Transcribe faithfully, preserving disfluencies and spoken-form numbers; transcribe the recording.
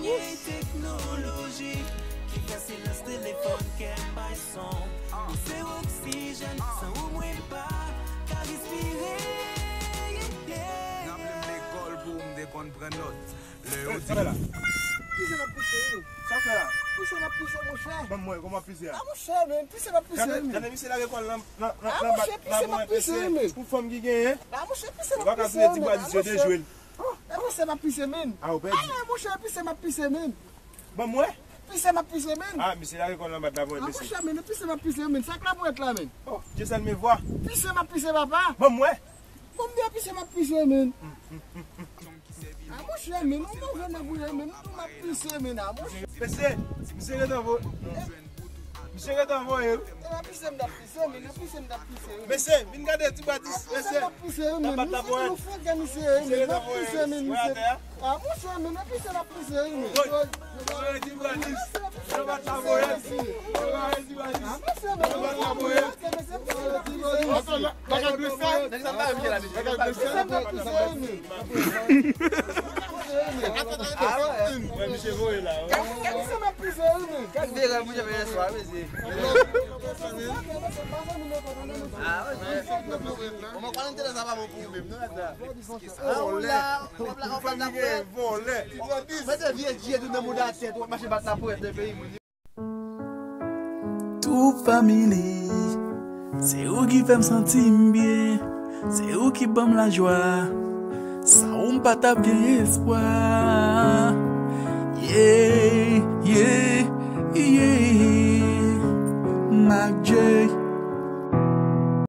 Gen teknoloji ki fè silans telefòn kè m bay son. Ou se oksijèn, san ou mwen pa ka respire. Yeah, yeah, yeah. N ap menm lekòl pou m te konn pran nòt. Lè yo di. Sa fè la? Pise n ap pise, wi. Sa fè la? Pise n ap pise, monchè. Ban m wè, kòman pise a? A, monchè, men, pise n ap pise, men. Gade, gade, misye lage kò l nan, nan, nan, a, nan monchè, bat, pise n ap pise, men. Pou fanm ki genyen. A, monchè, pise n ap pise, men. Ou pa ka touye ti bwa dis yo dejwe l. A, monchè, m ap pise, men. A, ou pèdi. A, monchè, pise m ap pise, men. Ban m wè. Pise m ap pise, men. A, misye lage kò l nan bat la pou wè, mesye. A, monchè, men, pise m ap pise, men. Sa k la pou wè la, men. Oh, Jason, me vwa. Pise m ap pise, papa. Ban m wè. Bon, m di w pise m ap pise, men. A, monchè, men, ou move nan bouye, men, m tou m ap pise, men, a, monchè. Mesye, misye gentan vo-, misye gentan voye, wi. E nan pise m t ap pise, men, nan pise m t ap pise, wi. Mesye, vin gade ti bwa dis, mesye. Nan bat la pou wè. Misye, men, nan pise, men, misye. A, monchè, men, nan pise m ap pise, wi, men. Wi. Misye, ti bwa dis. Nan bat la pou wè. Nan bat la pou wè. Atann, bagay blese. Bagay blese. Mwen, misye voye la, wi. Vòlè. Pou fanmi gen vòlè. Mwen te vye dye tou nan mouda tèt, w ap mache bat laponyèt nan peyi moun. Tou family, se ou ki fè m santi m byen, se ou ki ban m lajwa, san ou m pa t ap gen espwa. Yeah, yeah.